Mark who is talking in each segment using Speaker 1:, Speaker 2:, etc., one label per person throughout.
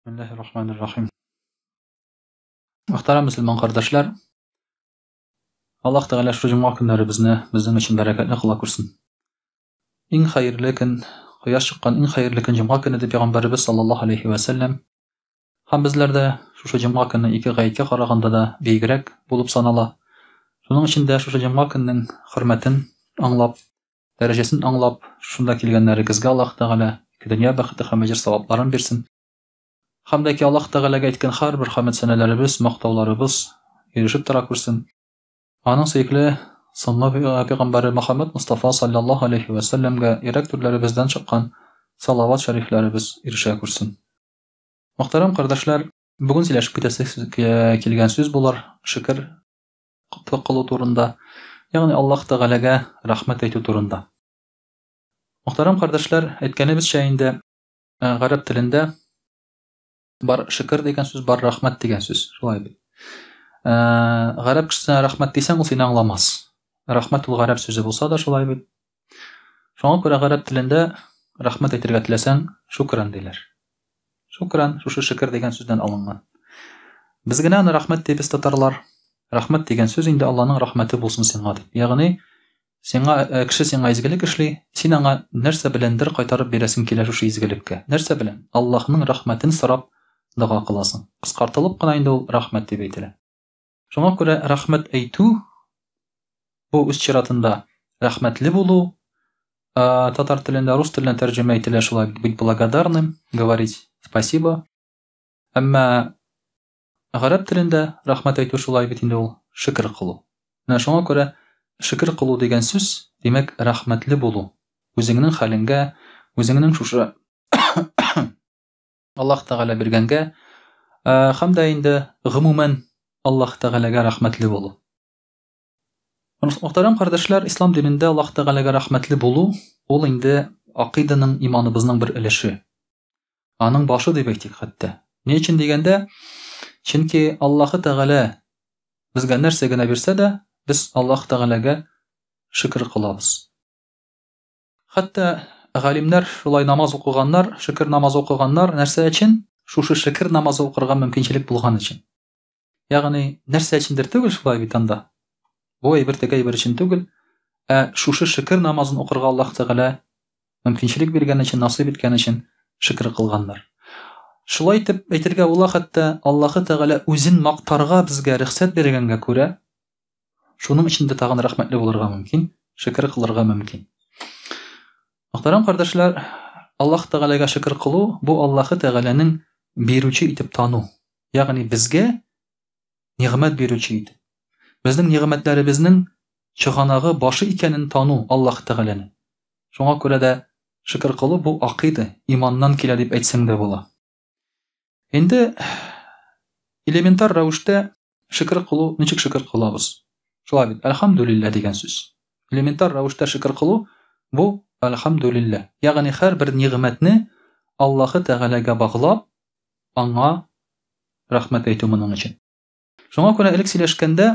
Speaker 1: Бисмиллаһир-рахманир-рахим. Мөхтәрәм мөселман кардәшләр, Аллаһ Тәгалә шушы җомга көннәребезне безнең өчен бәрәкәтле кыла күрсен. Иң хәерле көн, кояш чыккан иң хәерле көн җомга көне дип пәйгамбәребез саллаллаһу алейхи вә сәлләм. Һәм безләр дә шушы җомга көне ике гаеткә караганда да бигрәк булып санала. Шуның өчен дә шушы җомга көннең хөрмәтен аңлап, дәрәҗәсен аңлап, шушында килгәннәрегезгә Аллаһ Тәгалә ике дөнья бәхете һәм әҗер-савапларын бирсен. Һәм дә ки Аллаһ Тәгаләгә әйткән һәрбер хәмед-сәнәләребез, мактауларыбыз ирешеп тора күрсен. Аның сөекле соңгы пәйгамбәре Мөхәммәд Мостафа саллаллаһу алейһи вә сәлләмгә йөрәк түрләребездән чыккан салават шәрифләребез ирешә күрсен. Мөхтәрәм кардәшләр, бүген сөйләшеп китәсе килгән сүз булыр, шөкер кылу турында, ягъни Аллаһ Тәгаләгә рәхмәт әйтү турында. Мөхтәрәм кардәшләр, әйткәнебезчә инде, гарәп телендә бар шөкер дигән сүз, бар рәхмәт дигән сүз. Шулай бит. Гарәп кешесенә рәхмәт дисәң, ул сине аңламас. Рәхмәт ул гарәп сүзе булса да шулай бит. Шуңа күрә гарәп телендә рәхмәт әйтергә теләсәң, шукран диләр. Шукран, шушы шөкер дигән сүздән алынган. Без генә аны рәхмәт дибез татарлар. Рәхмәт дигән сүз инде Алланың рәхмәте булсын сиңа дип. Ягъни сиңа э, кеше сиңа изгелек эшли, син аңа нәрсә беләндер кайтарып бирәсең килә шушы изгелеккә. Нәрсә белән? Аллаһның рәхмәтен сорап дога кыласың. Кыскартылып кына инде ул рәхмәт дип әйтелә. Шуңа күрә рәхмәт әйтү бу үз чиратында рәхмәтле булу, татар телендә, рус теленә тәрҗемә ителә шулай, быть благодарным, говорить спасибо. Әмма гарәп телендә рәхмәт әйтү шулай бит инде ул шөкер кылу. Менә шуңа күрә шөкер кылу дигән сүз, димәк, рәхмәтле булу. Үзеңнең хәлеңгә, үзеңнең шушы Аллаһ Тәгалә биргәнгә һәм дә инде гомумән Аллаһ Тәгаләгә рәхмәтле булу. Мөхтәрәм кардәшләр, ислам динендә Аллаһ Тәгаләгә рәхмәтле булу ул инде акыйданың, иманыбызның бер өлеше. Аның башы дип әйтик хәтта. Ни өчен дигәндә, чөнки Аллаһ Тәгалә безгә нәрсә генә бирсә дә, без Аллаһ Тәгаләгә шөкер кылабыз. Хәтта галимнәр шулай намаз укыганнар, шөкер намазы укыганнар, нәрсә өчен? Шушы шөкер намазы укырга мөмкинчелек булган өчен. Ягъни, нәрсә өчендер түгел шулай бит анда. Бу әйбер теге әйбер өчен түгел, ә шушы шөкер намазын укырга Аллаһ Тәгалә мөмкинчелек биргән өчен, насыйп иткән өчен шөкер кылганнар. Шулай итеп әйтергә була, хәтта Аллаһ Тәгалә үзен мактарга безгә рөхсәт биргәнгә күрә, Шуның өчен дә тагын рәхмәтле булырга мөмкин, шөкер кылырга мөмкин. Мөхтәрәм кардәшләр, Аллаһ Тәгаләгә шөкер кылу бу Аллаһ Тәгаләнең бирүче итеп тану. Ягъни безгә нигъмәт бирүче итеп. Безнең нигъмәтләребезнең чыганагы, башы икәнен тану Аллаһ Тәгаләне. Шуңа күрә дә шөкер кылу бу акыйда, иманнан килә дип әйтсәң дә була. Инде элементар рәвештә шөкер кылу, ничек шөкер кылабыз? Шулай бит, әлхәмдүлилләһ дигән сүз. Элементар рәвештә шөкер кылу бу әлхәмдүлилләһ. Ягъни һәрбер нигъмәтне Аллаһы Тәгаләгә баглап, аңа рәхмәт әйтү моның өчен. Шуңа күрә элек сөйләшкәндә,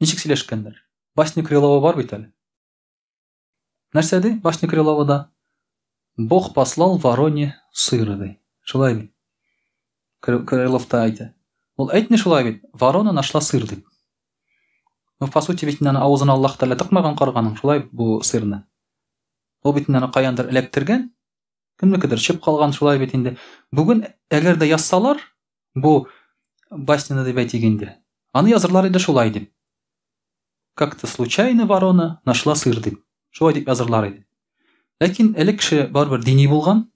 Speaker 1: ничек сөйләшкәннәр? Басня Крылова бар бит әле. Нәрсә ди башня Крыловада? Бог послал вороне сыр ди. Шулай бит. Крылов та әйтә. Ул әйтми шулай бит. Ворона нашла сыр дип. Ну, по сути, бит инде авызына Аллаһ Тәгалә тыкмаган карганың, шулай бу сырны. Ул бит инде каяндыр эләктергән, кемнекедер чып калган, шулай бит инде. Бүген әгәр дә язсалар, Бу басняны дип әйтик инде. Аны язырлар иде шулай дип. Как-то случайно ворона нашла сыр дип. Шулай дип язырлар иде. Ләкин элек кеше барыбер дини булган.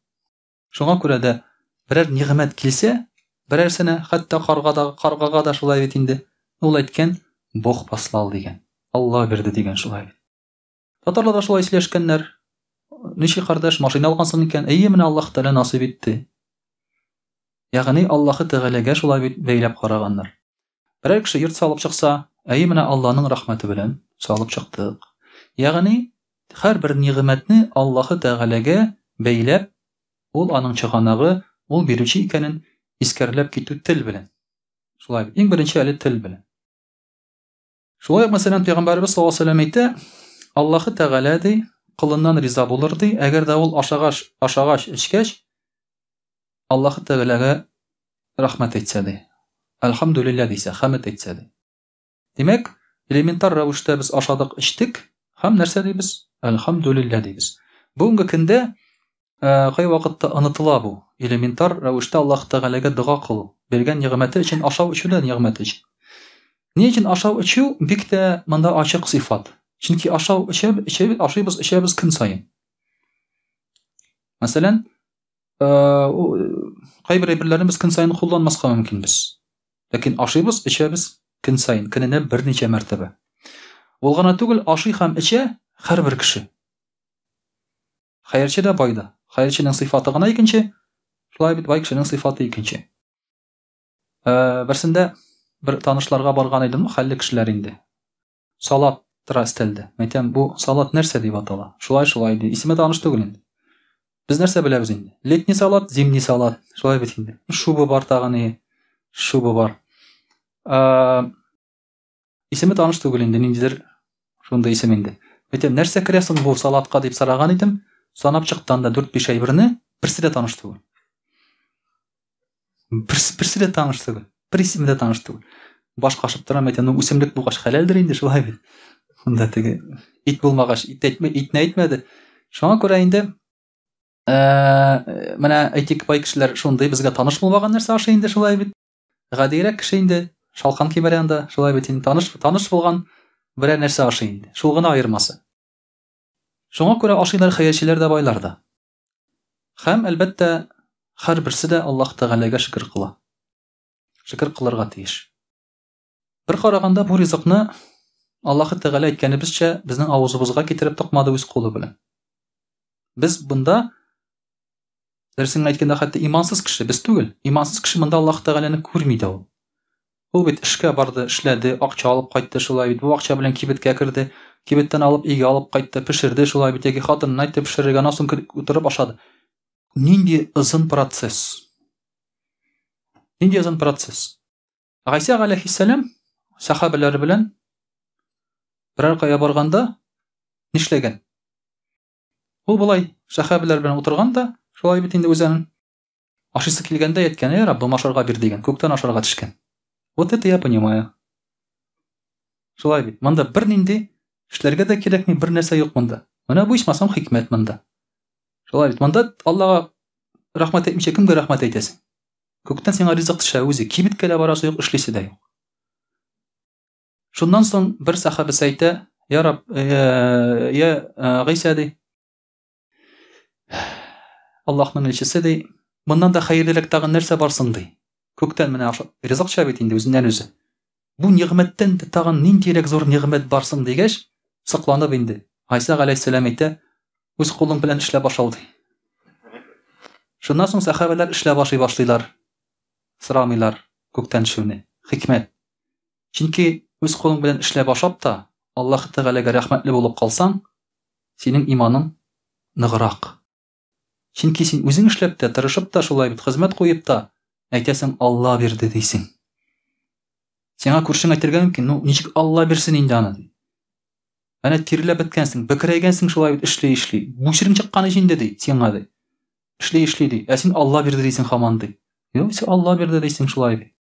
Speaker 1: Шуңа күрә дә берәр нигъмәт килсә, берәрсенә, хәтта карга да, каргага да шулай бит инде. Ул әйткән, Бог послал дигән. Алла бирде дигән шулай бит. Татарлар да шулай сөйләшкәннәр. Ничек кардәш, машина алгансың икән? Әйе, менә Аллаһ Тәгалә насыйп итте. Ягъни Аллаһы Тәгаләгә шулай бит бәйләп караганнар. Берәр кеше йорт салып чыкса, әйе, менә Аллаһның рәхмәте белән салып чыктык. Ягъни һәрбер нигъмәтне Аллаһы Тәгаләгә бәйләп, ул аның чыганагы, ул бирүче икәнен искәрләп китү тел белән. Шулай бит. Иң беренче әле тел белән. Шулай ук, мәсәлән, Пәйгамбәребез саллаллаһу алейһи вәсәлләм әйтә, Аллаһы Тәгалә ди, колыннан риза булыр ди, әгәр дә ул ашагач, ашагач, эчкәч, Аллаһы Тәгаләгә рәхмәт әйтсә ди. Әлхәмдүлилләһ дисә, хәмд әйтсә ди. Димәк, элементар рәвештә без ашадык, эчтек һәм нәрсә дибез? Әлхәмдүлилләһ дибез. Бүгенге көндә кайвакытта онытыла бу. Элементар рәвештә Аллаһ Тәгаләгә дога кылу, биргән нигъмәте өчен, ашау-эчү дә нигъмәте өчен. Ни өчен ашау-эчү бик тә монда ачык сыйфат? Чөнки ашау эчәбез, эчәбез, ашыйбыз, эчәбез көн саен. Мәсәлән, кайбер әйберләрне без көн саен кулланмаска мөмкинбез. Ләкин ашыйбыз, эчәбез көн саен, көненә берничә мәртәбә. Ул гына түгел, ашый һәм эчә һәрбер кеше. Хәерче дә бай да. Хәерченең сыйфаты гына икенче, шулай бит бай кешенең сыйфаты икенче. Берсендә бер танышларга барган идем, хәлле кешеләр инде. Салат тора өстәлдә. Мәйтәм, бу салат нәрсә дип атала? Шулай, шулай ди. Исеме таныш түгел инде. Без нәрсә беләбез инде? Летний салат, зимний салат. Шулай бит инде. Шуба бар тагын и. Шуба бар. Ә, исеме таныш түгел инде, ниндидер шундый исем инде. Мәйтәм, нәрсә керә соң бу салатка дип сораган идем. Санап чыкты анда 4-5 әйберне, берсе дә таныш түгел. Берсе, берсе дә таныш түгел. Бер исеме дә таныш түгел. Баш кашып торам, әйтәм, ну үсемлек булгач хәләлдер инде, шулай бит. Монда теге ит булмагач, ит әйтмә, итне әйтмәде. Шуңа күрә инде ә, менә әйтик, бай кешеләр шундый безгә таныш булмаган нәрсә ашый инде, шулай бит. Гадирәк кеше инде шалкан кимерә анда, шулай бит инде таныш таныш булган берәр нәрсә ашый инде. Шул гына аермасы. Шуңа күрә ашыйлар хәерчеләр дә байлар да. Һәм, әлбәттә, һәрберсе дә Аллаһ Тәгаләгә шөкер кыла. Шөкер кылырга тиеш. Бер караганда бу ризыкны Аллаһ Тәгалә әйткәнебезчә безнең авызыбызга китереп тыкмады үз кулы белән. Без бында дөресен әйткәндә хәтта имансыз кеше без түгел. Имансыз кеше монда Аллаһ Тәгаләне күрми дә ул. Ул бит эшкә барды, эшләде, акча алып кайтты, шулай бит. Бу акча белән кибеткә керде, кибеттән алып өйгә алып кайтты, пешерде, шулай бит, яки хатынына әйтте пешерергә, аннан соң утырып ашады. Нинди озын процесс. Нинди озын процесс. Гайсә галәйһиссәлам сәхабәләре белән берәр кая барганда нишләгән? Ул болай сәхабәләр белән утырган да, шулай бит инде үзенең Ашыйсы килгәндә әйткән, "Әй Раббым, ашарга бир" дигән. Күктән ашарга төшкән. Вот это я понимаю. Шулай бит. Монда бернинди эшләргә дә кирәкми, бер нәрсә юк монда. Менә бу ичмасам хикмәт монда. Шулай бит. Монда Аллага рәхмәт әйтмичә кемгә рәхмәт әйтәсең? Күктән сиңа ризык төшә үзе. Кибеткә дә барасы юк, эшлисе дә юк. Шуннан соң бер сәхабәсе әйтә, "Я Рабб, э, я э, Гыйса ди, Аллаһның илчесе ди, моннан да хәерлерәк тагын нәрсә бар соң ди. Күктән менә ризык төшә бит инде үзеннән үзе. Бу нигъмәттән дә тагын ниндирәк зур нигъмәт бар соң дигәч, сокланып инде. Гайсә галәйһиссәлам әйтә, үз кулың белән эшләп ашау ди. Шуннан соң сәхабәләр эшләп ашый башлыйлар. Сорамыйлар күктән төшүне. Хикмәт. Чөнки үз кулың белән эшләп ашап та, Аллаһы Тәгаләгә рәхмәтле булып калсаң, синең иманың ныграк. Чөнки син үзең эшләп тә, тырышып та шулай бит, хезмәт куеп та, әйтәсең, Алла бирде дисең. Сиңа күршең әйтергә мөмкин, ну ничек Алла бирсен инде аны ди. Әнә тирләп беткәнсең, бөкрәйгәнсең шулай бит эшли-эшли. Бүшерең чыккан ич инде ди, сиңа ди. Эшли-эшли ди. Ә син Алла бирде дисең һаман ди. Юк, син Алла бирде дисең шулай бит.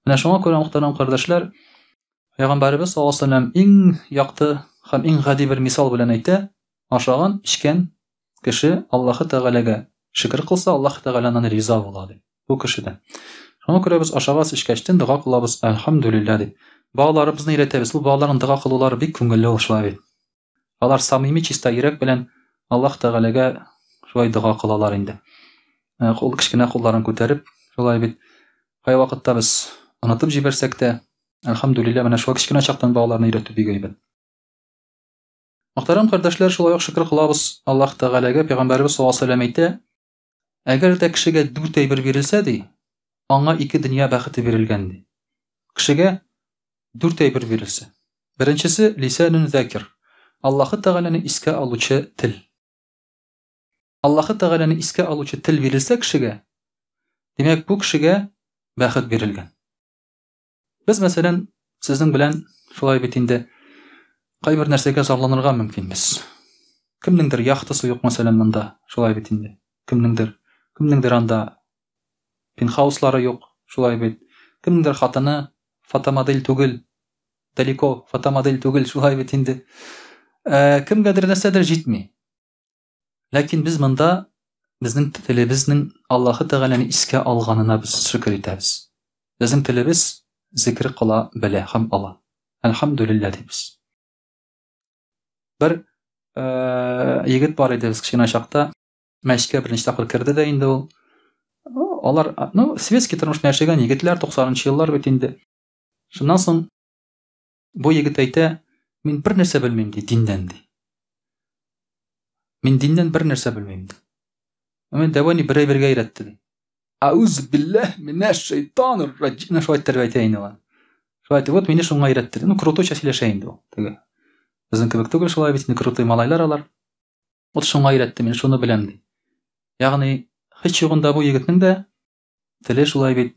Speaker 1: Менә шуңа күрә, мөхтәрәм кардәшләр, Пәйгамбәребез саллаллаһу алейһи вәсәлләм иң якты һәм иң гади бер мисал белән әйтә, ашаган, эчкән кеше Аллаһы Тәгаләгә шөкер кылса, Аллаһы Тәгалә аннан риза була ди. Бу кешедән. Шуңа күрә без ашагач, эчкәчтен дога кылабыз, әлхәмдүлилләһ дип. Балаларыбызны өйрәтәбез. Ул балаларның дога кылулары бик күңелле ул шулай бит. Алар самими чиста йөрәк белән Аллаһ Тәгаләгә шулай дога кылалар инде. Э, кул кечкенә кулларын күтәреп, шулай бит. Кайвакытта без онытып җибәрсәк тә, әлхәмдүлилләһ, менә шулай кечкенә чактан балаларны өйрәтү бик әйбәт. Мөхтәрәм кардәшләр, шулай ук шөкер кылабыз Аллаһ Тәгаләгә, Пәйгамбәребез саллаллаһу алейһи вәсәлләм әйтә, әгәр дә кешегә дүрт әйбер бирелсә, ди, аңа ике дөнья бәхете бирелгән, ди. Кешегә Дүрт әйбер бирелсә. Беренчесе, лисәнүн зәкир. Аллаһы Тәгаләне искә алучы тел. Аллаһы Тәгаләне искә алучы тел бирелсә кешегә, димәк, бу кешегә бәхет бирелгән. Без, мәсәлән, сезнең белән шулай бит инде кайбер нәрсәгә зарланырга мөмкинбез. Кемнеңдер яхтасы юк, мәсәлән, монда, шулай бит инде. Кемнеңдер, кемнеңдер анда пентхауслары юк, шулай бит. Кемнеңдер хатыны фотомодель түгел, далеко фотомодель түгел, шулай бит инде. Ә, кемгәдер нәрсәдер җитми. Ләкин без монда безнең телебезнең Аллаһы Тәгаләне искә алганына без шөкер итәбез. Безнең телебез зикер кыла белә һәм ала. Әлхәмдүлилләһ дибез. Бер егет бар иде без кечкенә чакта. Мәчеткә беренче тапкыр керде дә инде ул. Алар, ну, светский тормыш белән яшәгән егетләр, 90 еллар бит инде. Шуннан соң бу егет әйтә, мин бер нәрсә белмим ди, диннән ди. Мин диннән бер нәрсә белмим ди. Мин дәвани бер әйбергә өйрәтте ди. Ауз билләһ минәш шайтанир раҗим. Менә шулай иттереп әйтә инде ул. Шулай итеп, вот мине шуңа өйрәтте. Ну, крутойча сөйләшә инде ул. Теге. Безнең кебек түгел шулай бит инде крутой малайлар алар. Вот шуңа өйрәтте, мин шуны беләм ди. Ягъни, һич югында бу егетнең дә теле шулай бит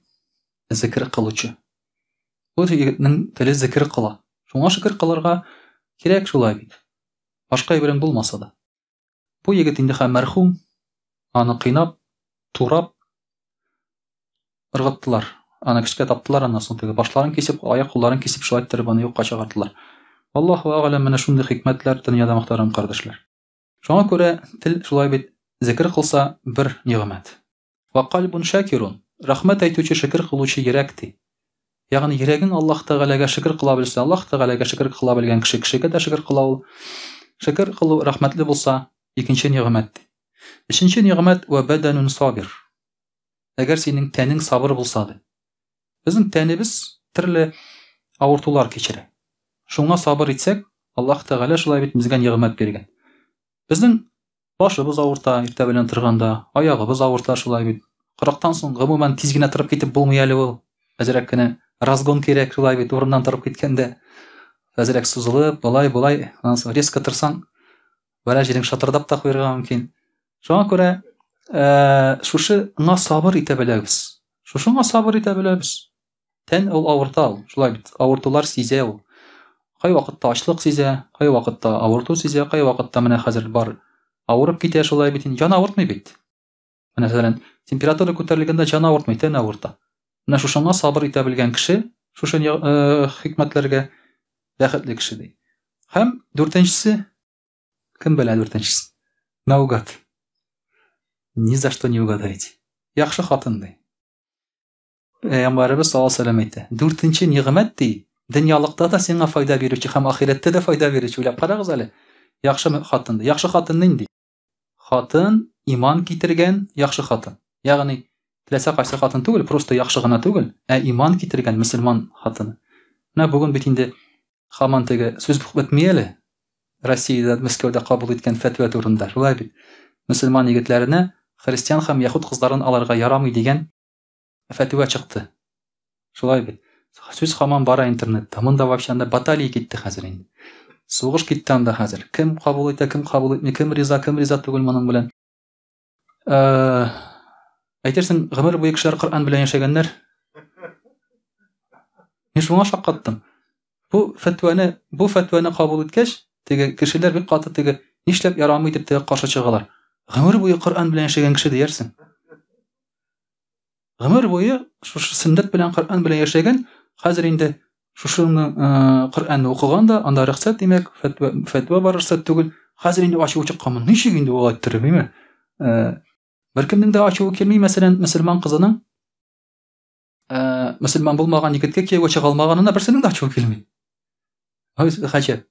Speaker 1: зикер кылучы. Бу егетнең теле зикер кыла. Шуңа шөкер кылырга кирәк шулай бит. Башка әйберең булмаса да. Бу егет инде хәм мәрхүм, аны кыйнап, турап ыргыттылар. Аны көчкә таптылар, аннан соң теге башларын кисеп, аяк-кулларын кисеп, шулай иттереп аны юкка чыгардылар. Аллаһу әгъләм, менә шундый хикмәтләр дөньяда, мөхтәрәм кардәшләр. Шуңа күрә тел шулай бит зикер кылса бер нигъмәт. Вә кальбун шакирун, рәхмәт әйтүче, шөкер кылучы йөрәк, ди. Ягъни йөрәгең Аллаһ Тәгаләгә шөкер кыла белсә, Аллаһ Тәгаләгә шөкер кыла белгән кеше кешегә дә шөкер кыла ул. Шөкер кылу рәхмәтле булса, икенче нигъмәт, ди. Өченче нигъмәт, вә бәдәнун сабир. Әгәр синең тәнең сабыр булса, ди. Безнең тәнебез төрле авыртулар кичерә. Шуңа сабыр итсәк, Аллаһ Тәгалә шулай бит безгә нигъмәт биргән. Безнең Башыбыз авырта иртә белән торганда, аягыбыз авырта шулай бит. Кырыктан соң, гомумән, тиз генә торып китеп булмый әле ул. Әзрәк кенә разгон кирәк шулай бит, урыннан торып киткәндә. Әзрәк сузылып, болай, болай, аннан соң резко торсаң, берәр җирең шатырдап та куярга мөмкин. Шуңа күрә, шушыңа сабыр итә беләбез. Шушыңа сабыр итә беләбез. Тән ул авырта ул, шулай бит, авыртулар сизә ул. Кай вакытта ачлык сизә, кай вакытта авырту сизә, кай вакытта менә хәзер бар авырып китә шулай бит, җан авыртмый бит. Менә мәсәлән, температура күтәрелгәндә җан авыртмый, тән авырта. Менә шушыңа сабыр итә белгән кеше, шушы э, хикмәтләргә бәхетле кеше ди. Һәм дүртенчесе, кем белә дүртенчесе? Наугад. Ни за что не угадаете. Яхшы хатын ди. Пәйгамбәребез саллаллаһу алейһи вәсәлләм әйтә, дүртенче нигъмәт ди, дөньялыкта да сиңа файда бирүче һәм ахирәттә дә файда бирүче. Уйлап карагыз әле. Яхшы хатын. Яхшы хатын нинди? Хатын иман китергән яхшы хатын. Ягъни теләсә кайсы хатын түгел, просто яхшы гына түгел, ә иман китергән мөселман хатыны. Менә бүген бит инде һаман теге сүз бетми әле. Россиядә, Мәскәүдә кабул иткән фәтва турында. Шулай бит. Мөселман егетләренә христиан һәм яһүд кызларын алырга ярамый дигән фәтүә чыкты. Шулай бит. Сүз хаман бара интернетта. Монда вообще анда баталия китте хәзер инде. Сугыш китте анда хәзер. Кем кабул итә, кем кабул итми, кем риза, кем риза түгел моның белән. Э, әйтерсең, гомер буе кешеләр Коръән белән яшәгәннәр. Мин шуңа шаккаттым. Бу фәтвәне, бу фәтвәне кабул иткәч, теге кешеләр бик каты теге нишләп ярамый дип теге каршы чыгалар. Гомер буе Коръән белән яшәгән кеше диярсең. Гомер буе шушы сөннәт белән Коръән белән яшәгән, хәзер инде шушыны Коръәнне укыган да, анда рөхсәт димәк, фәтва, фәтва бар рөхсәт түгел. Хәзер инде ачуы чыккан. Ничек инде ул әйттереп, әйме? Беркемнең дә ачуы килми, мәсәлән, мөселман кызының мөселман булмаган егеткә кияүгә чыга алмаганына берсенең дә ачуы килми. Гаҗәп.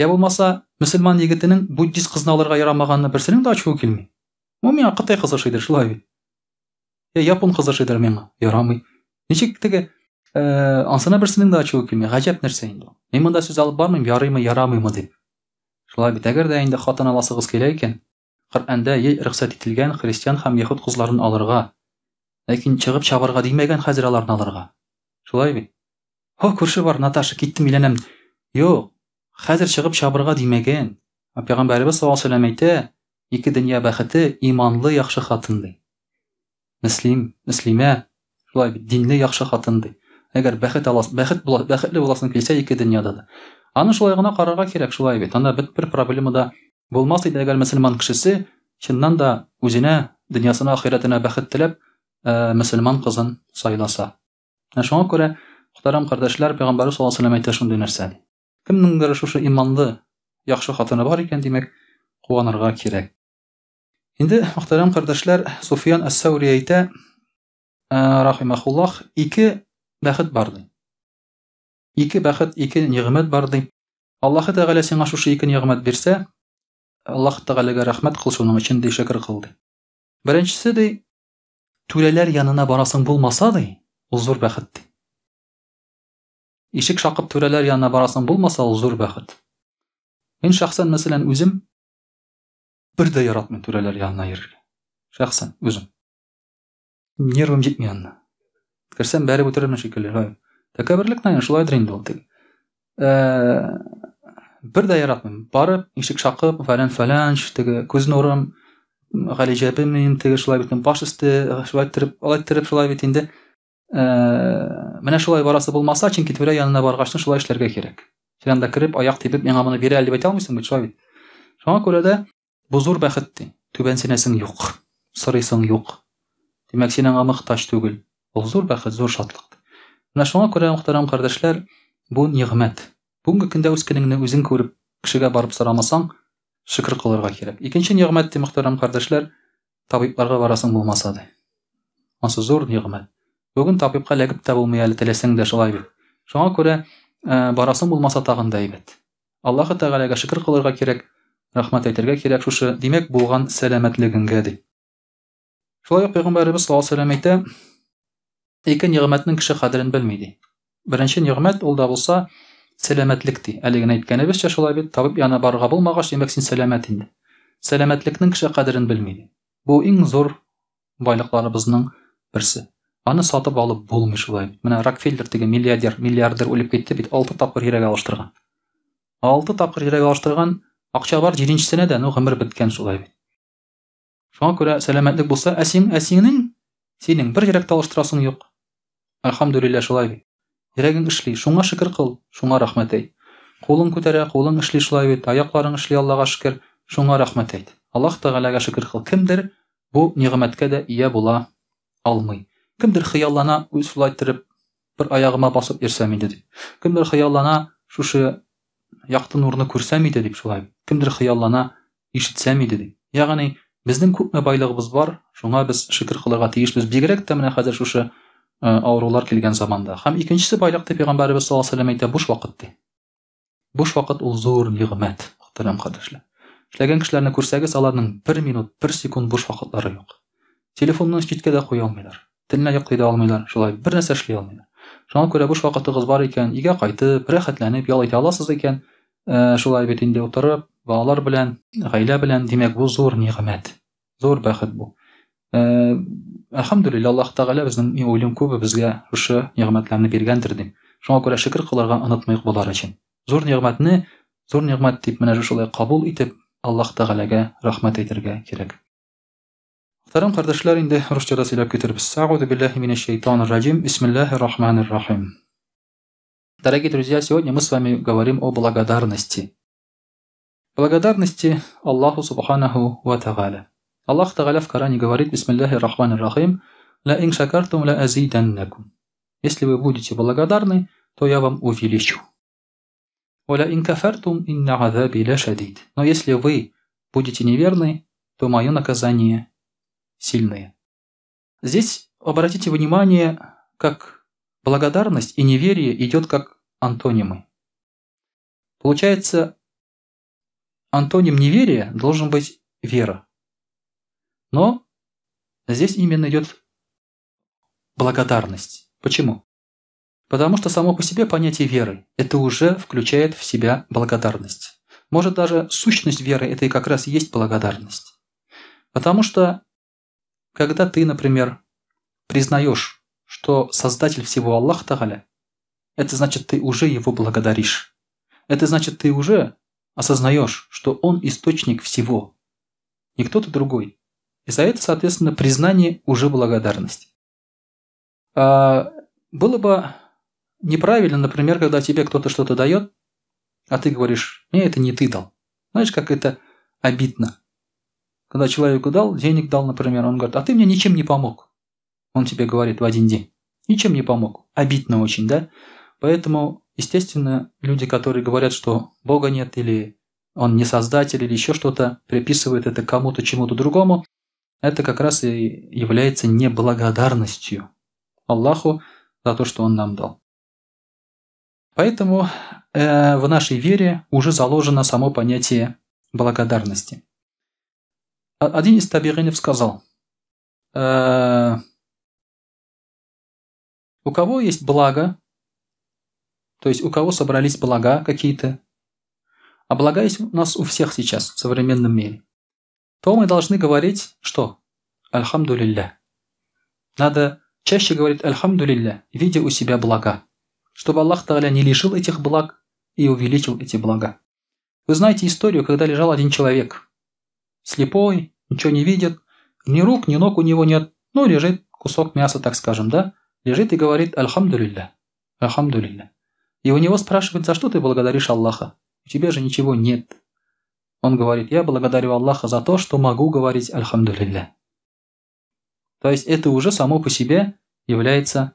Speaker 1: Я булмаса, мөселман егетенең буддист кызны алырга ярамаганына берсенең дә ачуы килми. Бу миңа кытай кызы ошыйдыр, шулай бит. Я япон кызы ошыйдыр миңа, ярамый. Ничек теге э, ансына берсенең дә ачуы килми. Гаҗәп нәрсә инде. Мин монда сүз алып бармыйм, ярыймы, ярамыймы дип. Шулай бит, әгәр дә инде хатын аласыгыз килә икән, Коръәндә рөхсәт ителгән христиан һәм яһүд кызларын алырга. Ләкин чыгып чабарга димәгән хәзер аларны алырга. Шулай бит. Һо, күрше бар, Наташа, киттем, өйләнәм. Юк, хәзер чыгып чабырга димәгән. Пәйгамбәребез саллаллаһу алейһи вәсәлләм әйтә, ике дөнья бәхете иманлы яхшы хатын ди. Мөслим, мөслимә, шулай бит, динле яхшы хатын ди. Әгәр бәхет алас, бәхет була, бәхетле буласың килсә ике дөньяда да. Аны шулай гына карарга кирәк, шулай бит. Анда бит бер проблема да булмас иде, әгәр мөселман кешесе чыннан да үзенә, дөньясына, ахирәтенә бәхет теләп, мөселман кызын сайласа. Менә шуңа күрә, мөхтәрәм кардәшләр, Пәйгамбәрбез саллаллаһу алейһи ва сәлләм әйтә шундый нәрсә. Кемнеңдер шушы иманлы, яхшы хатыны бар икән, димәк, куанырга кирәк. Инде, мөхтәрәм кардәшләр, Суфиян әс-Сәүри әйтә, рахимахуллах, ике бәхет бар ди. Ике бәхет, ике нигъмәт бар ди. Аллаһы Тәгалә сиңа шушы ике нигъмәт бирсә, Аллаһ Тәгаләгә рәхмәт кыл шуның өчен ди, шөкер кыл ди. Беренчесе ди, түрәләр янына барасың булмаса ди, ул зур бәхет ди. Ишек шакып түрәләр янына барасың булмаса, ул зур бәхет. Мин шәхсән, мәсәлән, үзем бер дә яратмыйм түрәләр янына йөрергә. Шәхсән үзем. Нервым җитми анда. Керсәм бәреп үтерермен шикелле. Шулай. Тәкәбберлек наверное, шулайдыр инде ул теге. Бер дә яратмыйм. Барып, ишек шакып, фәлән-фәлән, теге күз нурым, Галиҗәбем мин, теге шулай бит, баш өсте, шулай иттереп, алай иттереп шулай бит инде. Менә шулай барасы булмаса, чөнки түрә янына баргачны шулай эшләргә кирәк. Син анда кереп, аяк тибеп, миңа моны бир әле дип әйтә алмыйсың бит, шулай бит. Шуңа күрә дә бу зур бәхет ди. Түбәнсенәсең юк, сорыйсың юк. Димәк, син аңа мохтаҗ түгел. Ул зур бәхет, зур шатлык. Менә шуңа күрә, мөхтәрәм кардәшләр, бу нигъмәт. Бүгенге көндә үз көнеңне үзең күреп, кешегә барып сорамасаң, шөкер кылырга кирәк. Икенче нигъмәт ди, мөхтәрәм кардәшләр, табибларга барасың булмаса ди. Ансы зур нигъмәт. Бүген табибка эләгеп тә булмый әле, теләсәң дә шулай бит. Шуңа күрә барасың булмаса тагын да әйбәт. Аллаһы Тәгаләгә шөкер кылырга кирәк, рәхмәт әйтергә кирәк шушы, димәк, булган сәламәтлегеңгә ди. Шулай ук Пәйгамбәребез саллаллаһу алейһи ва сәлләм әйтә, ике нигъмәтнең кеше кадерен белми ди. Беренче нигъмәт ул да булса сәламәтлек ди. Әле генә әйткәнебезчә шулай бит, табиб янына барырга булмагач, димәк, син сәламәт инде. Сәламәтлекнең кеше кадерен белми ди. Бу иң зур байлыкларыбызның берсе. Аны сатып алып булмый шулай бит. Менә Рокфеллер теге миллиардер, миллиардер үлеп китте бит, 6 тапкыр йөрәк алыштырган. 6 тапкыр йөрәк алыштырган, акча бар, җиденчесенә дә, ну, гомер беткән шулай бит. Шуңа күрә сәламәтлек булса, ә син, ә синең, синең бер йөрәк тә алыштырасың юк. Әлхәмдүлилләһ, шулай бит. Йөрәгең эшли, шуңа шөкер кыл, шуңа рәхмәт әйт. Кулың күтәрә, кулың эшли шулай бит, аякларың эшли, Аллага шөкер, шуңа рәхмәт әйт. Аллаһ Тәгаләгә шөкер кыл. Кемдер бу нигъмәткә дә ия була алмый. Кемдер хыяллана, үз шулай иттереп, бер аягыма басып йөрсәм иде дип. Кемдер хыяллана, шушы якты нурны күрсәм иде дип шулай. Кемдер хыяллана, ишетсәм иде дип. Ягъни, безнең күпме байлыгыбыз бар, шуңа без шөкер кылырга тиешбез. Бигрәк тә менә хәзер шушы авырулар килгән заманда. Һәм икенчесе байлык дип пәйгамбәребез саллаллаһу алейһи ва сәлләм әйтә, буш вакыт ди. Буш вакыт ул зур нигъмәт, мөхтәрәм кардәшләр. Эшләгән кешеләрне күрсәгез, аларның бер минут, бер секунд буш вакытлары юк. Телефонны читкә дә куя алмыйлар. Төнлә йоклый да алмыйлар, шулай бер нәрсә эшли алмыйлар. Шуңа күрә буш вакытыгыз бар икән, өйгә кайтып, рәхәтләнеп ял итә аласыз икән, шулай бит инде утырып, балалар белән, гаилә белән, димәк, бу зур нигъмәт, зур бәхет бу. Әлхәмдүлилләһ, Аллаһ Тәгалә безнең, мин уйлыйм, күбебезгә шушы нигъмәтләрне биргәндер дим. Шуңа күрә шөкер кылырга онытмыйк болар өчен. Зур нигъмәтне, зур нигъмәт дип менә шулай кабул итеп, Аллаһ Тәгаләгә рәхмәт әйтергә кирәк. Мөхтәрәм кардәшләр, инде русча да сөйләп китербез. Әгъузу биллаһи минәш шайтанир раҗим. Бисмиллаһир рахманир рахим. Дорогие друзья, сегодня мы с вами говорим о благодарности. Благодарности Аллаху субханаху ва тагаля. Аллах Тагаля в Коране говорит: Бисмиллахи рахманир рахим, ла ин шакартум ла азиданнакум. Если вы будете благодарны, то я вам увеличу. Ва ла ин кафартум инна азаби ла шадид. Но если вы будете неверны, то мое наказание сильное. Здесь обратите внимание, как благодарность и неверие идет как антонимы. Получается, антоним неверия должен быть вера. Но здесь именно идет благодарность. Почему? Потому что само по себе понятие веры это уже включает в себя благодарность. Может, даже сущность веры это и как раз и есть благодарность. Потому что, когда ты, например, признаешь, что Создатель всего Аллах Тагаля, это значит, ты уже его благодаришь. Это значит, ты уже осознаешь, что он источник всего, не кто-то другой. И за это, соответственно, признание уже благодарность. А было бы неправильно, например, когда тебе кто-то что-то дает, а ты говоришь, мне это не ты дал. Знаешь, как это обидно. Когда человеку дал, денег дал, например, он говорит, а ты мне ничем не помог. Он тебе говорит в один день. Ничем не помог. Обидно очень, да? Поэтому, естественно, люди, которые говорят, что Бога нет, или Он не создатель, или еще что-то, приписывают это кому-то, чему-то другому, это как раз и является неблагодарностью Аллаху за то, что Он нам дал. Поэтому в нашей вере уже заложено само понятие благодарности. Один из табиинов сказал, у кого есть благо, то есть у кого собрались блага какие-то, а блага есть у нас у всех сейчас в современном мире, то мы должны говорить, что? Альхамдулилля. Надо чаще говорить Альхамдулилля, видя у себя блага, чтобы Аллах Тааля не лишил этих благ и увеличил эти блага. Вы знаете историю, когда лежал один человек, слепой, ничего не видит, ни рук, ни ног у него нет, ну лежит кусок мяса, так скажем, да, лежит и говорит Альхамдулилля, Альхамдулилля. И у него спрашивают, за что ты благодаришь Аллаха? У тебя же ничего нет. Он говорит, я благодарю Аллаха за то, что могу говорить Альхамдулилля. То есть это уже само по себе является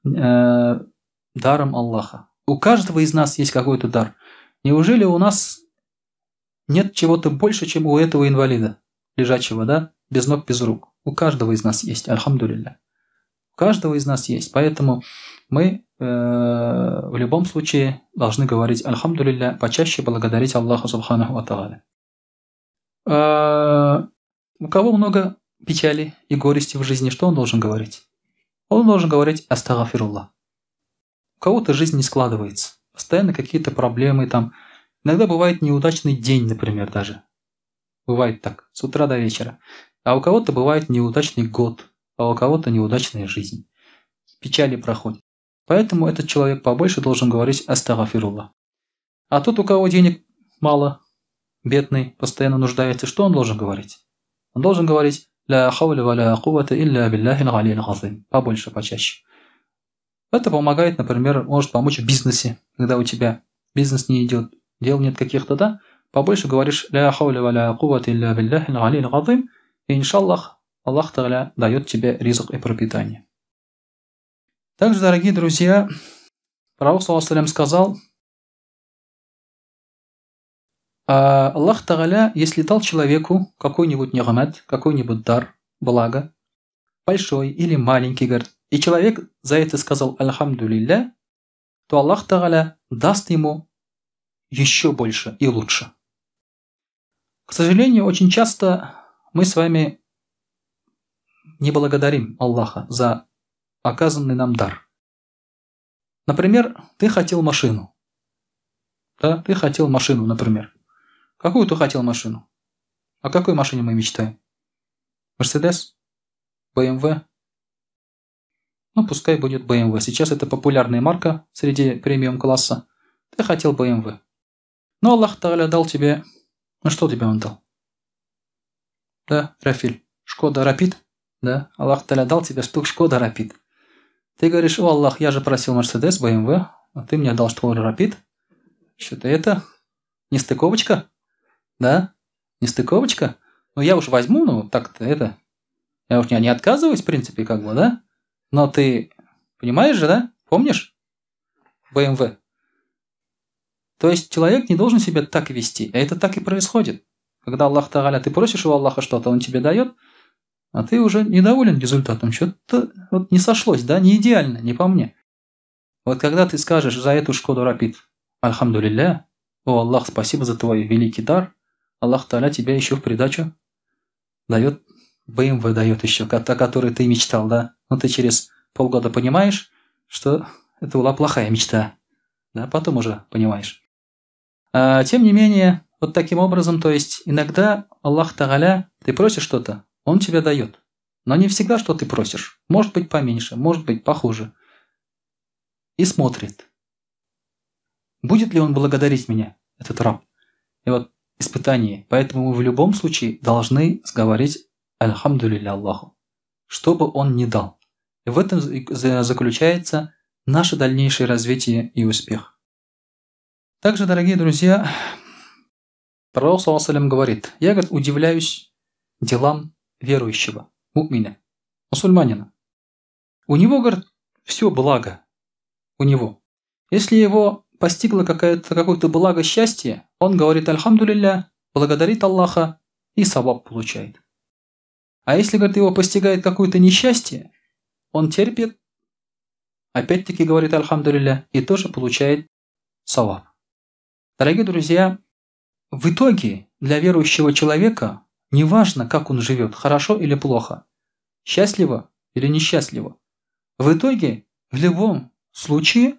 Speaker 1: даром Аллаха. У каждого из нас есть какой-то дар. Неужели у нас нет чего-то больше, чем у этого инвалида, лежачего, да, без ног, без рук? У каждого из нас есть, альхамдулилля. У каждого из нас есть. Поэтому мы в любом случае должны говорить альхамдулилля, почаще благодарить Аллаху субханаху ва тааля. У кого много печали и горести в жизни, что он должен говорить? Он должен говорить астагфируллах. У кого-то жизнь не складывается, постоянно какие-то проблемы там. Иногда бывает неудачный день, например, даже. Бывает так, с утра до вечера. А у кого-то бывает неудачный год, а у кого-то неудачная жизнь. Печали проходят. Поэтому этот человек побольше должен говорить астагфируллах. А тот, у кого денег мало, бедный, постоянно нуждается, что он должен говорить? Он должен говорить «Ля хауля ва ля куввата илля биллахил алиил азим». Побольше, почаще. Это помогает, например, может помочь в бизнесе, когда у тебя бизнес не идет, дел нет каких-то, да? Побольше говоришь «Ля хауля ва ля куввата илля биллахил алиил азим», и иншаллах, Аллах Тааля дает тебе ризык и пропитание. Также, дорогие друзья, Пророк саллаллаху алейхи ва саллям сказал, Аллах Тааля, если дал человеку какой-нибудь нигмат, какой-нибудь дар, благо, большой или маленький, говорит, и человек за это сказал «Альхамдулилля», то Аллах Тааля даст ему еще больше и лучше. К сожалению, очень часто мы с вами не благодарим Аллаха за оказанный нам дар. Например, ты хотел машину. Да, ты хотел машину, например. Какую ты хотел машину? О какой машине мы мечтаем? Мерседес? БМВ? Ну, пускай будет БМВ. Сейчас это популярная марка среди премиум-класса. Ты хотел БМВ. Но Аллах Тааля дал тебе... Ну, что тебе он дал? Да, Рафиль. Шкода Рапид? Да, Аллах Тааля дал тебе штук Шкода Рапид. Ты говоришь, о, Аллах, я же просил Мерседес, БМВ, а ты мне дал Шкода Рапид. Что-то это... Нестыковочка? Да? Нестыковочка? Ну, я уж возьму, ну, так-то это... Я уж не отказываюсь, в принципе, как бы, да? Но ты понимаешь же, да? Помнишь? БМВ. То есть человек не должен себя так вести. А это так и происходит. Когда Аллах Тааля, ты просишь у Аллаха что-то, он тебе дает, а ты уже недоволен результатом. Что-то вот не сошлось, да? Не идеально, не по мне. Вот когда ты скажешь за эту Шкоду Рапид, Альхамдулилля, о Аллах, спасибо за твой великий дар, Аллах Тааля тебе еще в придачу дает, БМВ дает еще, о которой ты мечтал, да? Но ты через полгода понимаешь, что это была плохая мечта. Да, потом уже понимаешь. А, тем не менее, вот таким образом, то есть иногда Аллах Тааля, ты просишь что-то, он тебе дает. Но не всегда, что ты просишь. Может быть поменьше, может быть похуже. И смотрит. Будет ли он благодарить меня, этот раб? И вот испытание. Поэтому мы в любом случае должны говорить Альхамдулилля Аллаху, что бы он ни дал. И в этом заключается наше дальнейшее развитие и успех. Также, дорогие друзья, Пророк саллаллаху алейхи ва саллям говорит, я, говорит, удивляюсь делам верующего, му'мина, мусульманина. У него, говорит, все благо. У него. Если его постигло какое-то благо, счастье, он говорит «Альхамдулилля», благодарит Аллаха и саваб получает. А если, говорит, его постигает какое-то несчастье, он терпит, опять-таки говорит «Альхамдулилля» и тоже получает саваб. Дорогие друзья, в итоге для верующего человека неважно, как он живет, хорошо или плохо, счастливо или несчастливо. В итоге, в любом случае,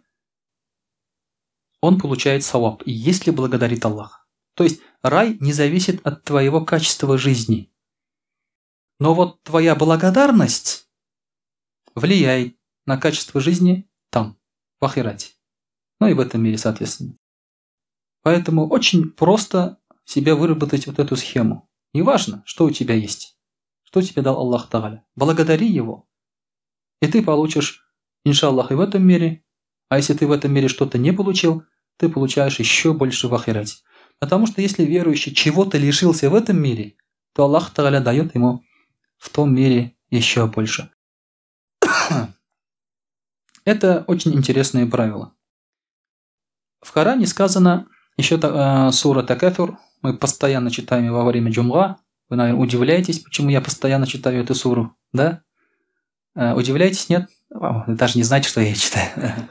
Speaker 1: он получает саваб, если благодарит Аллаха. То есть рай не зависит от твоего качества жизни. Но вот твоя благодарность влияет на качество жизни там, в ахирате. Ну и в этом мире, соответственно. Поэтому очень просто себе выработать вот эту схему. Неважно, что у тебя есть, что тебе дал Аллах Тааля. Благодари его, и ты получишь, иншаллах, и в этом мире. А если ты в этом мире что-то не получил, ты получаешь еще больше в ахирате. Потому что если верующий чего-то лишился в этом мире, то Аллах Тааля дает ему в том мире еще больше. Это очень интересное правило. В Коране сказано, еще сура Такафур, мы постоянно читаем ее во время джумга. Вы, наверное, удивляетесь, почему я постоянно читаю эту суру, да? Удивляетесь, нет? Вы даже не знаете, что я читаю.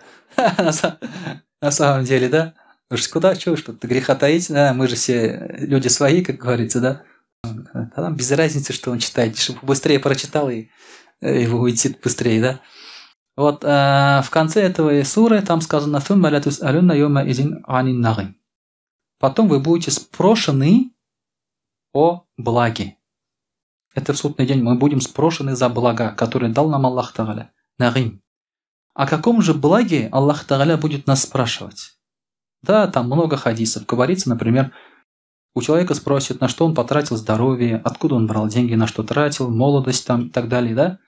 Speaker 1: На самом деле, да? Уж куда, чего, что-то греха таить, да? Мы же все люди свои, как говорится, да? А нам без разницы, что он читает, чтобы быстрее прочитал и его уйти быстрее, да? Вот в конце этого суры там сказано: потом вы будете спрошены о благе. Это в судный день мы будем спрошены за блага, которые дал нам Аллах Тааля. Нагим. О каком же благе Аллах Тааля будет нас спрашивать? Да, там много хадисов. Говорится, например, у человека спросят, на что он потратил здоровье, откуда он брал деньги, на что тратил, молодость там и так далее, да?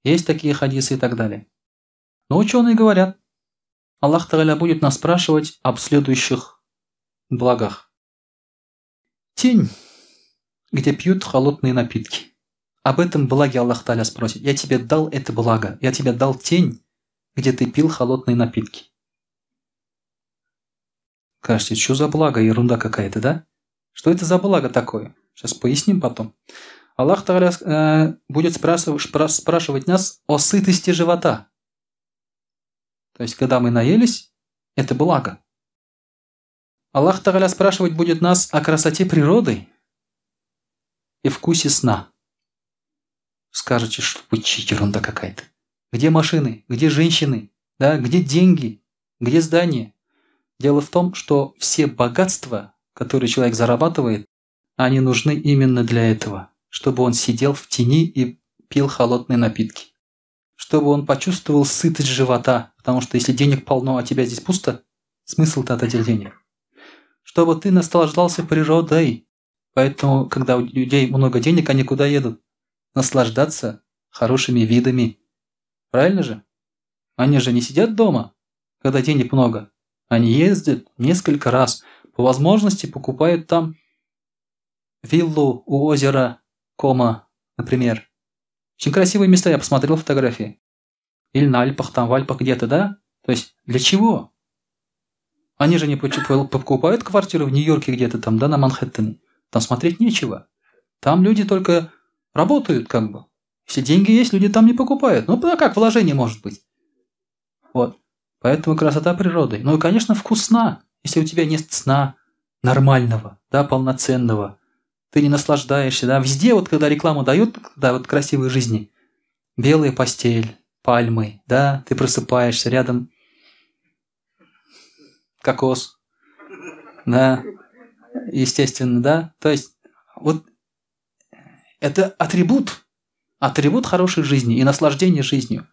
Speaker 1: Есть такие хадисы и так далее. Но ученые говорят, Аллах Тааля будет нас спрашивать об следующих благах. Тень, где пьют холодные напитки. Об этом благе Аллах Тааля спросит. Я тебе дал это благо, я тебе дал тень, где ты пил холодные напитки. Кажется, что за благо, ерунда какая-то, да? Что это за благо такое? Сейчас поясним потом. Аллах Тааля будет спрашивать нас о сытости живота. То есть, когда мы наелись, это благо. Аллах Тааля спрашивать будет нас о красоте природы и вкусе сна. Скажете, что ерунда какая-то. Где машины? Где женщины? Да? Где деньги? Где здания? Дело в том, что все богатства, которые человек зарабатывает, они нужны именно для этого, чтобы он сидел в тени и пил холодные напитки, чтобы он почувствовал сытость живота, потому что если денег полно, а тебя здесь пусто, смысл-то от этих денег. Чтобы ты наслаждался природой. Поэтому, когда у людей много денег, они куда едут? Наслаждаться хорошими видами. Правильно же? Они же не сидят дома, когда денег много. Они ездят несколько раз. По возможности покупают там виллу у озера Кома, например. Очень красивые места, я посмотрел фотографии. Или на Альпах, там в Альпах где-то, да? То есть для чего? Они же не покупают квартиру в Нью-Йорке где-то там, да, на Манхэттене. Там смотреть нечего. Там люди только работают как бы. Если деньги есть, люди там не покупают. Ну, а как вложение может быть? Вот. Поэтому красота природы. Ну и, конечно, вкус сна. Если у тебя нет сна нормального, да, полноценного, ты не наслаждаешься, да. Везде вот, когда рекламу дают, да, вот красивой жизни, белая постель, пальмы, да, ты просыпаешься, рядом кокос, да, естественно, да. То есть вот это атрибут, атрибут хорошей жизни и наслаждения жизнью.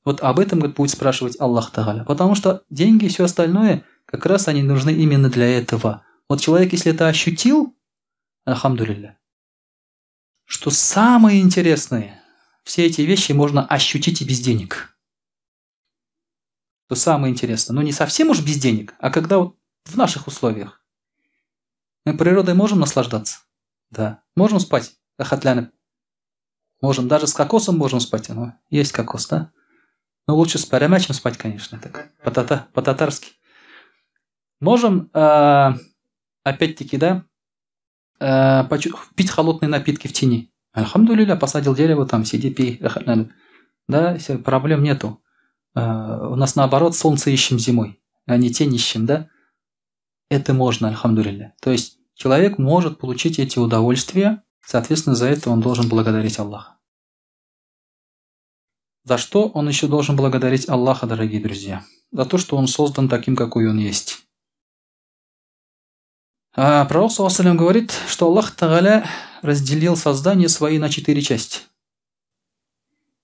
Speaker 1: Вот об этом, говорит, будет спрашивать Аллах Тааля. Потому что деньги и все остальное, как раз они нужны именно для этого. Вот человек, если это ощутил, альхамдулилля, что самое интересное, все эти вещи можно ощутить и без денег. Что самое интересное, ну не совсем уж без денег, а когда вот в наших условиях. Мы природой можем наслаждаться? Да. Можем спать, рахатляны? Можем, даже с кокосом можем спать. Ну, есть кокос, да? Ну, лучше с пәрәмәчем спать, конечно, так, по-татарски. Можем, опять-таки, да, пить холодные напитки в тени. Альхамдулилля, посадил дерево, там, сиди, пей. Да, все, проблем нету. У нас наоборот солнце ищем зимой, а не тень ищем, да? Это можно, альхамдулилля. То есть человек может получить эти удовольствия, соответственно, за это он должен благодарить Аллаха. За что он еще должен благодарить Аллаха, дорогие друзья? За то, что он создан таким, какой он есть. А пророк, саллаллаху алейхи ва саллям, говорит, что Аллах Тааля разделил создание свои на 4 части.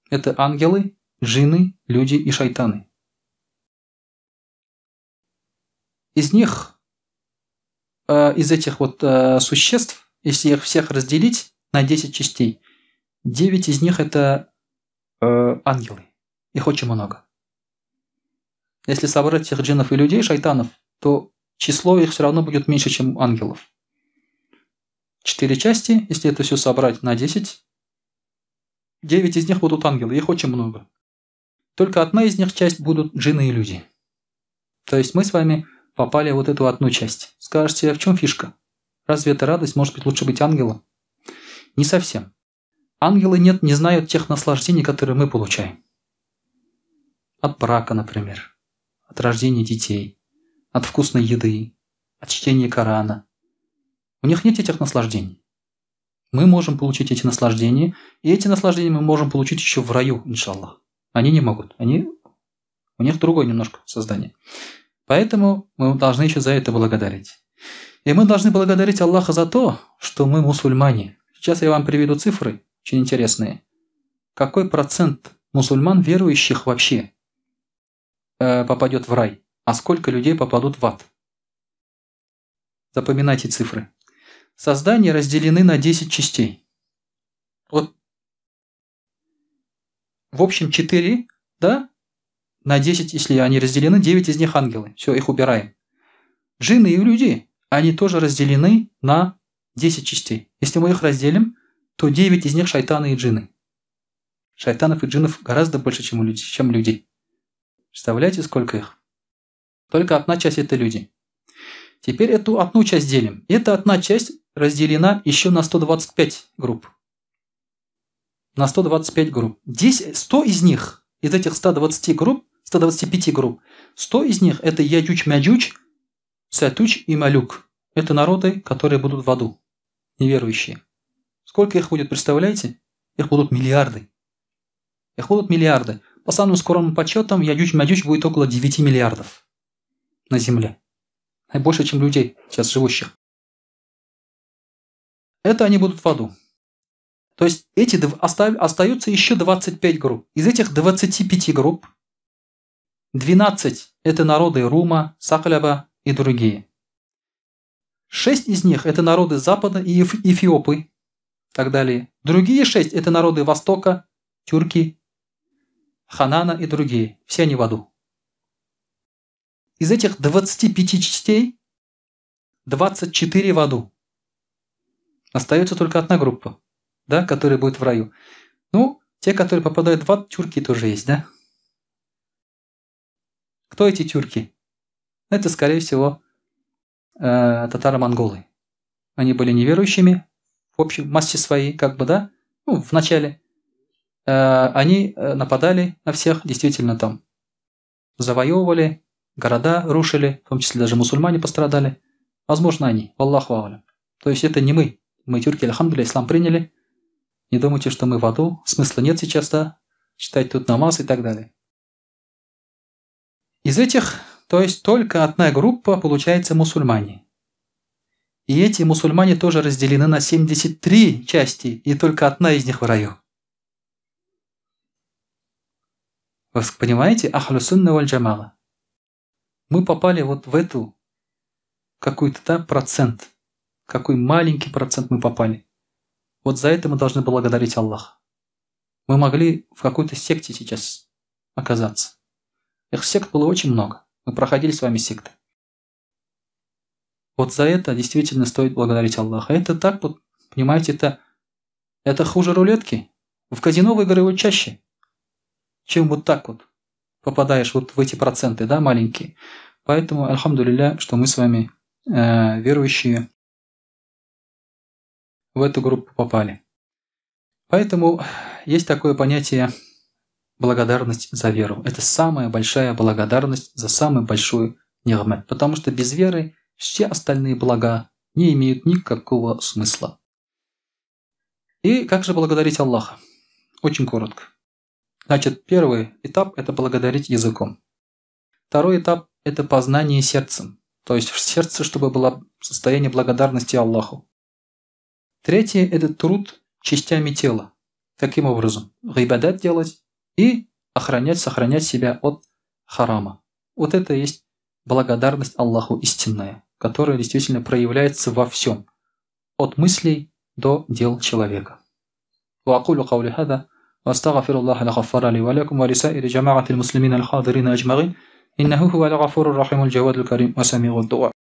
Speaker 1: Это ангелы, джинны, люди и шайтаны. Из них, из этих вот существ, если их всех разделить на 10 частей, 9 из них это ангелы. Их очень много. Если собрать всех джиннов и людей, шайтанов, то число их все равно будет меньше, чем ангелов. 4 части, если это все собрать на 10, 9 из них будут ангелы, их очень много. Только одна из них часть будут джинны и люди. То есть мы с вами попали в вот эту одну часть. Скажете, а в чем фишка? Разве это радость? Может быть, лучше быть ангелом? Не совсем. Ангелы нет, не знают тех наслаждений, которые мы получаем. От брака, например, от рождения детей, от вкусной еды, от чтения Корана. У них нет этих наслаждений. Мы можем получить эти наслаждения, и эти наслаждения мы можем получить еще в раю, иншаллах. Они не могут. У них другое немножко создание. Поэтому мы должны еще за это благодарить. И мы должны благодарить Аллаха за то, что мы мусульмане. Сейчас я вам приведу цифры, очень интересные. Какой процент мусульман, верующих вообще, попадет в рай, а сколько людей попадут в ад? Запоминайте цифры. Создания разделены на 10 частей. Вот, в общем, 4, да? На 10, если они разделены, 9 из них ангелы. Все, их убираем. Джинны и люди, они тоже разделены на 10 частей. Если мы их разделим, то 9 из них шайтаны и джинны. Шайтанов и джиннов гораздо больше, чем людей. Представляете, сколько их? Только одна часть – это люди. Теперь эту одну часть делим. Эта одна часть разделена еще на 125 групп. На 125 групп. 100 из них, из этих 120 групп, 125 групп, 100 из них это Яджуч-Мяджуч, Сатуч и Малюк. Это народы, которые будут в аду, неверующие. Сколько их будет, представляете? Их будут миллиарды. Их будут миллиарды. По самым скромным подсчетам, Яджуч-Мяджуч будет около 9 миллиардов на земле. Больше, чем людей сейчас живущих. Это они будут в аду. То есть эти остаются еще 25 групп. Из этих 25 групп 12 это народы Рума, Сахляба и другие. 6 из них это народы Запада и Эфиопы и так далее. Другие 6 это народы Востока, тюрки, Ханана и другие. Все они в аду. Из этих 25 частей 24 в аду. Остается только одна группа, да, которая будет в раю. Ну, те, которые попадают в ад, тюрки тоже есть, да? Кто эти тюрки? Это, скорее всего, татаро-монголы. Они были неверующими в общей массе своей, как бы, да? Ну, в начале. Они нападали на всех, действительно там завоевывали, города рушили, в том числе даже мусульмане пострадали. Возможно, они. Валлаху а'лям. То есть это не мы. Мы тюрки, альхамдулилля, ислам приняли. Не думайте, что мы в аду. Смысла нет сейчас, да? Читать тут намаз и так далее. Из этих, то есть только одна группа, получается, мусульмане. И эти мусульмане тоже разделены на 73 части, и только одна из них в раю. Вы понимаете? Ахлю сунна валь джамала. Мы попали вот в эту какой-то, да, процент. Какой маленький процент мы попали. Вот за это мы должны благодарить Аллаха. Мы могли в какой-то секте сейчас оказаться. Их сект было очень много. Мы проходили с вами секты. Вот за это действительно стоит благодарить Аллаха. Это так вот, понимаете, это хуже рулетки. В казино выигрывают чаще, чем вот так вот. попадаешь вот в эти проценты, да, маленькие. Поэтому, альхамдулилля, что мы с вами, верующие, в эту группу попали. Поэтому есть такое понятие благодарность за веру. Это самая большая благодарность за самый большой нигмат. Потому что без веры все остальные блага не имеют никакого смысла. И как же благодарить Аллаха? Очень коротко. Значит, первый этап – это благодарить языком. Второй этап – это познание сердцем. То есть в сердце, чтобы было состояние благодарности Аллаху. Третье – это труд частями тела. Каким образом? Гибадат делать и охранять, сохранять себя от харама. Вот это и есть благодарность Аллаху истинная, которая действительно проявляется во всем. От мыслей до дел человека. وأقول قولي هذا وأستغفر الله الغفار لي ولكم ولسائر جماعة المسلمين الحاضرين أجمعين إنه هو الغفور الرحيم الجواد الكريم وسميع الدعاء.